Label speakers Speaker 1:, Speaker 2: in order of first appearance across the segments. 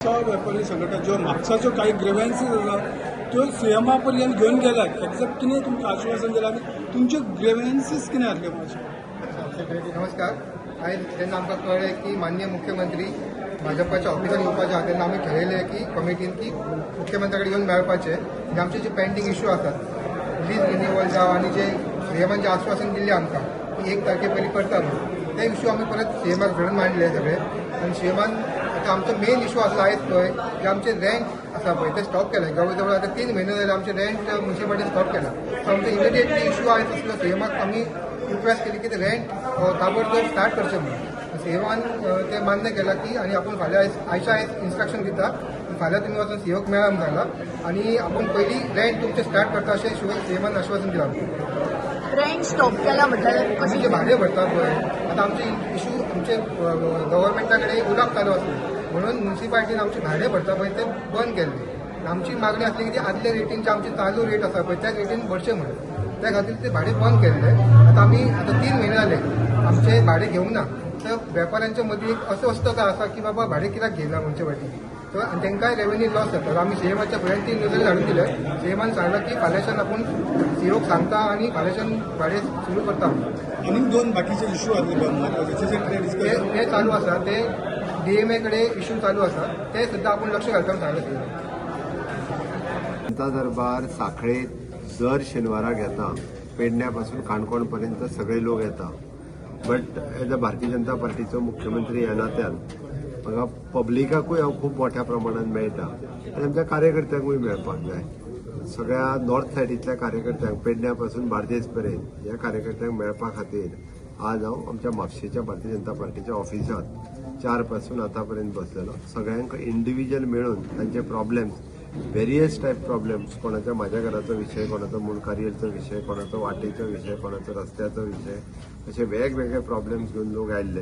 Speaker 1: वेपारी संघटना ज्यो म्हापसाच्यो काही ग्रिव्हन्सीस आसा त्यो सीएमा पर्यंत घेवन गेल्यात. एक्झॅक्ट कितें तुमकां आश्वासन दिलां आनी तुमच्यो ग्रिव्हन्सीस कितें आसल्यो मातशें?
Speaker 2: सेक्रेटरी, नमस्कार. आयज जेन्ना आमकां कळ्ळें की माननीय मुख्यमंत्री भाजपाच्या ऑफिसान येवपाचे आहा, तेन्ना आमी ठरयलें की कमिटीन की मुख्यमंत्र्या कडेन येवन मेळपाचें आनी आमचे जे पेंडींग इश्यू आसात, लीज रिन्युअल जावं आनी जे सीएमान जे आश्वासन दिल्लें आमकां की 1 तारखे पयलीं करता म्हणून, ते इश्यू आमी परत सीएमाक घडून मांडले सगळे. आनी सीएमान आतां आमचो मेन इश्यू आसलो आयज पळय जे आमचे रेंट आसा पळय ते स्टॉप केले. जवळ जवळ आतां 3 म्हयने जाले आमचे रेंट म्युन्सिपालिटी स्टॉप केला. सो आमचो इमिडिएटली इश्यू आयज आसलो, सीएमाक आमी रिक्वेस्ट केली की ते रेंट ताबडतोब स्टार्ट करचें म्हणून. सीएमान ते मान्य केला की आनी आपूण फाल्यां आयज आयच्या आयज इन्स्ट्रक्शन दिता, फाल्यां तुमी वचून सीओक मेळा म्हणून सांगला आनी आपूण पयलीं रेंट तुमचें स्टार्ट करता अशें सीएमान आश्वासन दिलां आमकां.
Speaker 3: रेंट स्टॉप केला म्हटल्यार
Speaker 2: आमी
Speaker 3: कशें?
Speaker 2: जे भाडें भरतात पळय, आतां आमचे इशू आमचे गव्हर्मेंटा कडेन उलोवप चालू आसलें म्हणून म्युन्सिपालिटीन आमचे भाडें भरता पळय ते बंद केल्ले. आमची मागणी आसली की ते आदले रेटीन जे आमचे चालू रेट आसा पळय त्याच रेटीन भरचे म्हणून. त्या खातीर ते भाडें बंद केल्ले. आतां आमी आतां 3 म्हयने जाले आमचे भाडें घेवंक ना. तर वेपाऱ्यांच्या मदीं एक अस्वस्थता आसा की बाबा भाडें कित्याक घेयना म्युन्सिपालिटी तर आनी तांकांय रेवेन्यू लॉस जाता. आमी सीएमाच्या फुड्यान तीन नजर धाडून दिले. सीएमान सांगलां की फाल्यांच्यान आपूण सीओक सांगता आनी फाल्यांच्यान भाडें सुरू करता म्हणून.
Speaker 1: आनीक दोन बाकीचे इश्यू आसले पळय म्हत्वाचे, तेजे कितें डिस्कस?
Speaker 2: ते ते चालू आसा. ते डीएमए कडेन इश्यू चालू आसा, ते सुद्दां आपूण लक्ष घालता म्हणून सांगलें सीएमान.
Speaker 4: जनता दरबार साखळे दर शेनवारा घेता. पेडण्यापासून काणकोण पर्यंत सगळे लोक येता. But as a Bharatiya Janata पार्टीचो मुख्यमंत्री ह्या नात्यान म्हाका पब्लिकाकूय हांव खूब मोठ्या प्रमाणात मेळटा आनी आमच्या कार्यकर्त्यांकूय मेळपाक जाय. सगळ्या नॉर्थ सायडींतल्या कार्यकर्त्यांक, पेडण्या पासून बार्देस पर्यंत ह्या कार्यकर्त्यांक मेळपा खातीर आज हांव आमच्या म्हापशेच्या भारतीय जनता पार्टीच्या ऑफिसांत 4 पासून आतां पर्यंत बसलेलो. सगळ्यांक इंडिव्हिज्युअल मेळून तांचे प्रॉब्लेम्स, वेरियस टायप प्रॉब्लेम्स, कोणाच्या माझ्या घराचो विशय, कोणाचो मुणकारियलचो विशय, कोणाचो वाटेचो विशय, कोणाचो रस्त्याचो विशय, असे वेगवेगळे प्रॉब्लेम्स घेवन लोक आयिल्ले.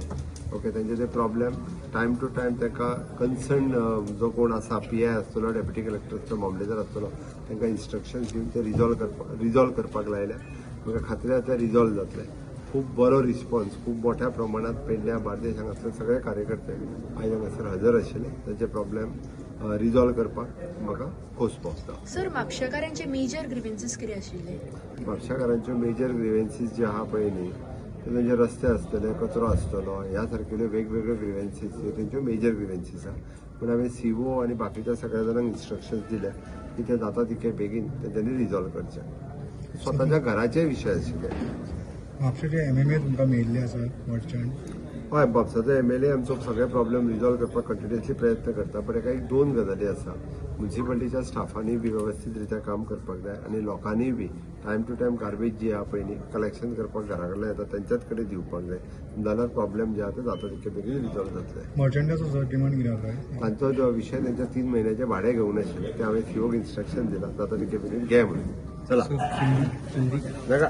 Speaker 4: ओके, तेंचे ते प्रॉब्लेम टायम टू टायम तांकां कन्सर्न जो कोण आसा, पीआय आसतलो, डेप्युटी कलेक्टर आसतलो, मामलेदार आसतलो, तांकां इन्स्ट्रक्शन्स दिवन ते रिजॉल्व करपाक लायल्या. म्हाका खात्री आसा ते रिजॉल्व जातले. खूब बरो रिस्पॉन्स, खूब मोठ्या प्रमाणात पेडण्या, बार्देश हांगासर सगळे कार्यकर्ते आयज हांगासर हजर आशिल्ले. तांचे प्रॉब्लेम रिजॉल्व करपाक म्हाका खोस भोगता.
Speaker 5: सर, म्हापशेकारांचे मेजर ग्रिव्हन्सीस कितें आशिल्ले?
Speaker 4: म्हापशाकारांच्यो मेजर ग्रिव्हन्सीस जे आहा पळय न्ही, ते तेंचे रस्ते आसतले, कचरो आसतलो, ह्या सारकेल्यो वेगवेगळ्यो ग्रिव्हन्सीस ह्यो तेंच्यो मेजर ग्रिव्हन्सीस आहा. पूण हांवें सीओ आनी बाकीच्या सगळ्या जाणांक इन्स्ट्रक्शन्स दिल्या की ते जाता तितके बेगीन तेंच्यांनी रिजॉल्व करचे. स्वताच्या घराचे विशय आशिल्ले.
Speaker 6: म्हापशेचे एमएमए तुमकां मेळिल्ले आसा मर्चंट?
Speaker 4: हय, म्हापसाचो एमएलए आमचो सगळे प्रॉब्लेम रिजॉल्व करपाक कंटिन्युअसली प्रयत्न करता. पण एका एक दोन गजाली आसा. म्युन्सिपालिटीच्या स्टाफांनी बी वेवस्थीत रित्या काम करपाक जाय आनी लोकांनी बी टायम टू टायम गार्बेज जी आहा पळय न्ही, कलेक्शन करपाक घरा कडल्यान येता तेंच्याच कडेन दिवपाक जाय. जाल्यार प्रॉब्लेम जे आहा ते जाता तितके बेगीन रिजॉल्व जातले.
Speaker 6: मर्चंटाचो सर डिमांड कितें आसा?
Speaker 4: तांचो जो विशय, तेंच्या 3 म्हयन्याचें भाडें घेवंक नाशिल्लें, तें हांवें सीओक इन्स्ट्रक्शन दिलां, जाता तितके बेगीन घे म्हणून. चला, नाका.